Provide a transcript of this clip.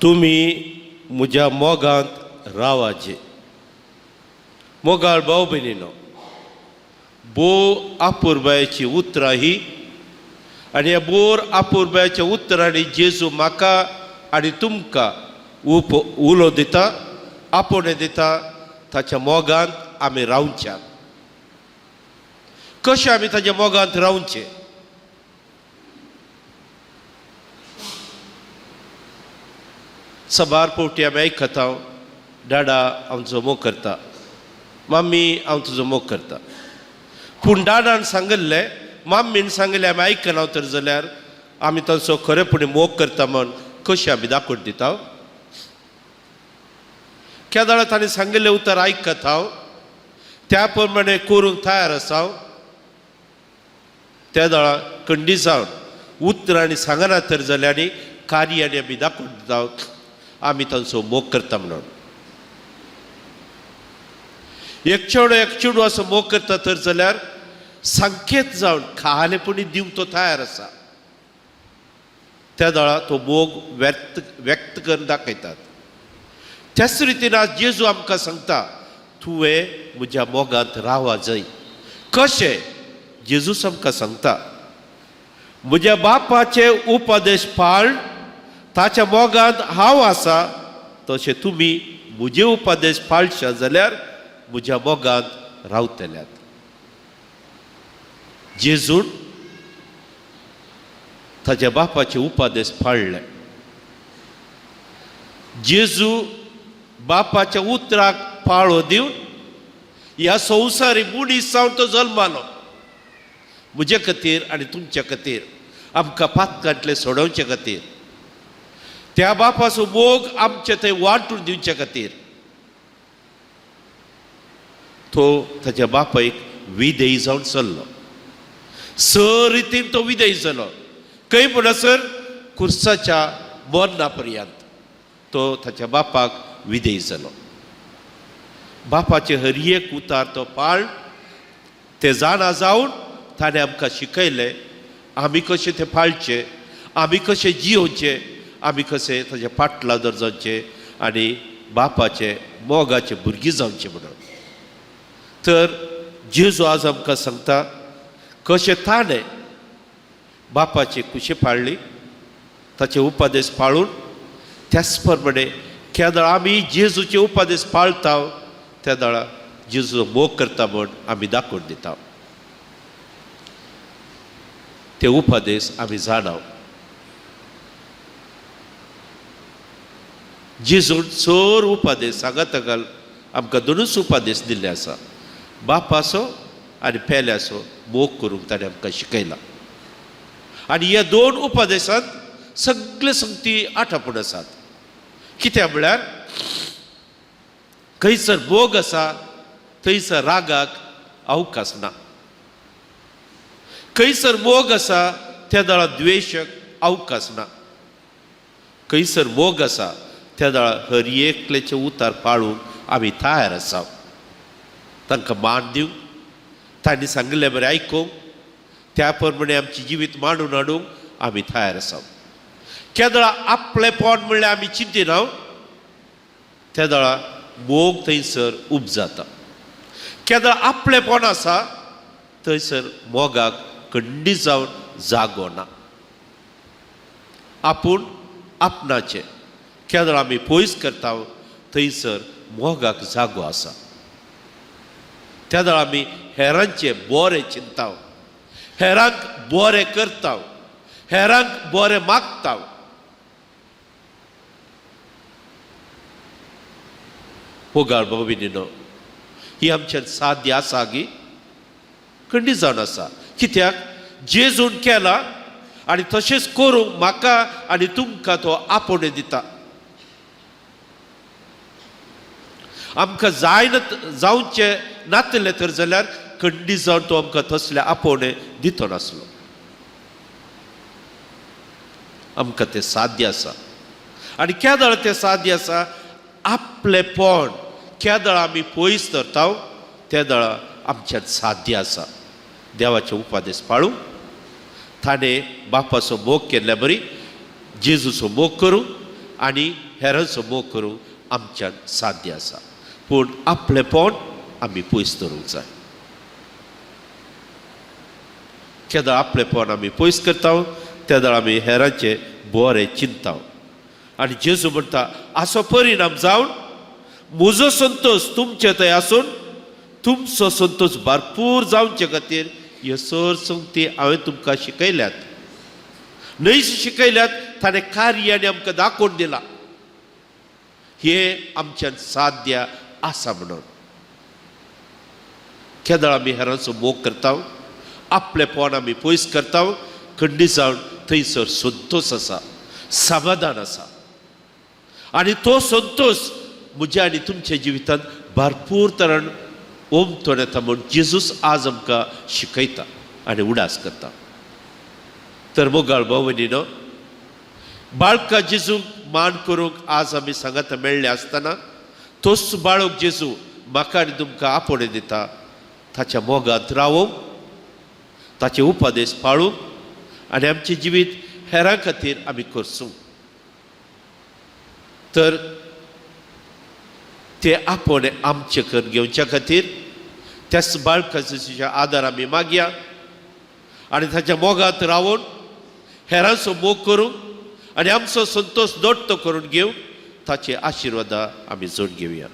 तुमी म्हज्या मोगांत रावाचे. मोगाळ भाव भयणीनो, भोव आपुरबायेची उतरां ही आनी ह्या बोर आपुरबायेच्या उतरांनी जेजू म्हाका आनी तुमकां उप उलो दिता, आपोवणें दिता. ताच्या मोगांत आमी रावच्या. कशें आमी ताच्या मोगांत रावचें? सबार फावटी आमी आयकता, डाडा हांव तुजो मोग करता, माम्मी हांव तुजो मोग करता. पूण डाडान सांगिल्लें, माम्मीन सांगिल्लें आमी आयकना तर जाल्यार आमी तांचो खरेपणी मोग करता म्हण कशें आमी दाखोवन दिता? केदळा तांणी सांगिल्लें उतर आयकत हांव, त्या प्रमाणे करूंक तयार आसा. त्या दळा कंडी जावन उतरांनी सांगना तर जाल्यार आनी कार्यानी आमी दाखोवन दिता आमी तांचो मोग करता म्हणून. एक चेडो एक चेडूं असो मोग करता तर जाल्यार संकेत जावन खालेपणी दिवंक तो तयार आसा. त्या दळा तो मोग व्यक्त व्यक्त करून दाखयतात. त्याच रितीन आज जेजू आमकां सांगता, तुवें म्हज्या मोगांत रावा जाय. कशें? जेजूस आमकां सांगता, म्हज्या बापाचे उपदेश पाळ, ताच्या मोगांत हांव आसा, तशें तुमी म्हजे उपदेश पाळशा जाल्यार म्हज्या मोगांत रावतल्यात. जेजून ताच्या बापाचे उपदेश पाळ्ळे. जेजू बापाच्या उतराक पाळो दिवन ह्या संवसारी मनीस जावन तो जल्मालो म्हजे खातीर आनी तुमच्या खातीर, आमकां पातकांतले सोडोवचे खातीर, त्या बापाचो मोग आमचे थंय वांटून दिवचे खातीर तो ताच्या बापायक विधेयी जावन चल्लो. स रितीन तो विधेयी जालो. खंय म्हणसर कुर्साच्या मरणा पर्यंत तो ताच्या बापाक विधेयी जालो. बापाचे हर एक उतार तो पाळ ते जाणा जावन ताणें आमकां शिकयलें आमी कशें तें पाळचें, आमी कशें जियोवचें, आमी कशें ताचे पाटलादर जावचें आनी बापाचे मोगाचे भुरगीं जावचें म्हणून. तर जेजू आज आमकां सांगता कशें ताणें बापाची कुशी पाळ्ळी, ताचे उपदेश पाळून. त्याच प्रमाणे केदळा आमी जेजूचे उपदेश पाळता तेदळा जेजूचो मोग करता म्हूण आमी दाखोवन दिता. ते उपदेश आमी जाणाव. जेजून चड उपदेश सांगता घाल आमकां दोनूच उपदेश दिल्ले आसा, बापाचो आनी पेल्याचो मोग करूंक ताणें आमकां शिकयला. आनी ह्या दोन उपदेशांत सगळे संगती आठापूण आसात. कित्याक म्हळ्यार खंयसर मोग आसा थंयसर रागाक अवकाश ना, खंयसर मोग आसा त्या दळा द्वेशक अवकाश ना, खंयसर मोग आसा त्या दळा हर एकल्याचे उतार पाळूंक आमी तयार आसा. तांकां मान दिवंक, तांणी सांगिल्लें बरें आयकूंक, त्या प्रमाणे आमचें जिवीत मांडून हाडूंक आमी तयार आसा. केदळा आपलेपण म्हणल्यार आमी चिंतिना त्या दळा मोग थंयसर उपजाता. केदळा आपलेपण आसा थंयसर मोगाक खंडीत जावन जागो ना. आपूण आपणाचें केदळा आमी पयस करता थंयसर मोगाक जागो आसा. त्या दळा आमी हेरांचें बरें चिंताव, हेरांक बरें करता, हेरांक बरें मागता. मोगाळ भाव भयणीनो, ही आमच्यान साध्य आसा गी? खंडीत जावन आसा. कित्याक जेजून केला आनी तशेंच करूंक म्हाका आनी तुमकां तो आपोवणें दिता. आमकां जायना जावचें नातलें तर जाल्यार खंडीत जावन तो आमकां तसलें आपोवणें दितो नासलो. आमकां तें साध्य आसा. आनी केदळ तें साध्य आसा? आपलेपण केदळ आमी पयस धरता तेदळा आमच्यान साध्य आसा देवाचे उपदेश पाळूं, ताणें बापाचो मोग केल्ल्या बरी जेजूचो मोग करूं, आनी हेरांचो मोग करूंक आमच्यान साध्य आसा. पूण आपलेपण आमी पयस दवरूंक जाय. केन्ना आपलेपण आमी पयस करता तेन्ना आमी हेरांचें बरें चिंतता. आनी जेजू म्हणटा असो परिणाम जावन म्हजो संतोश तुमचे थंय आसून तुमचो संतोश भरपूर जावचे खातीर ह्यो सर संगती हांवें तुमकां शिकयल्यात. न्हय शिकयल्यात, ताणें कार्याने आमकां दाखोवन दिलां हें आमच्यान साध्य आसा म्हणून. केदळ आमी हेरांचो मोग करता, आपलेपण आमी पयस करता, खंडीत जावन थंयसर संतोश आसा, समाधान आसा. आनी तो संतोश म्हज्या आनी तुमच्या जिवितांत भरपूर तरान ओमतोण येता म्हूण जेजूस आज आमकां शिकयता आनी उडास करता. तर मोगाळ भोवनीनो, बाळका जेजूक मान करूंक आज आमी सांगात मेळ्ळे आसतना तोच बाळक जेजू म्हाका आनी तुमकां आपोवणें दिता ताच्या मोगांत रावूंक, ताचे उपदेश पाळूंक आनी आमचें जिवीत हेरां खातीर आमी करसूं. तर ते आपोवणें आमचें करून घेवच्या खातीर त्याच बाळका जेजूच्या आदार आमी मागया आनी ताच्या मोगांत रावून हेरांचो मोग करूंक आनी आमचो संतोश दोट्टो करून घेवन ताचे आशिर्वादा आमी जोड घेवया.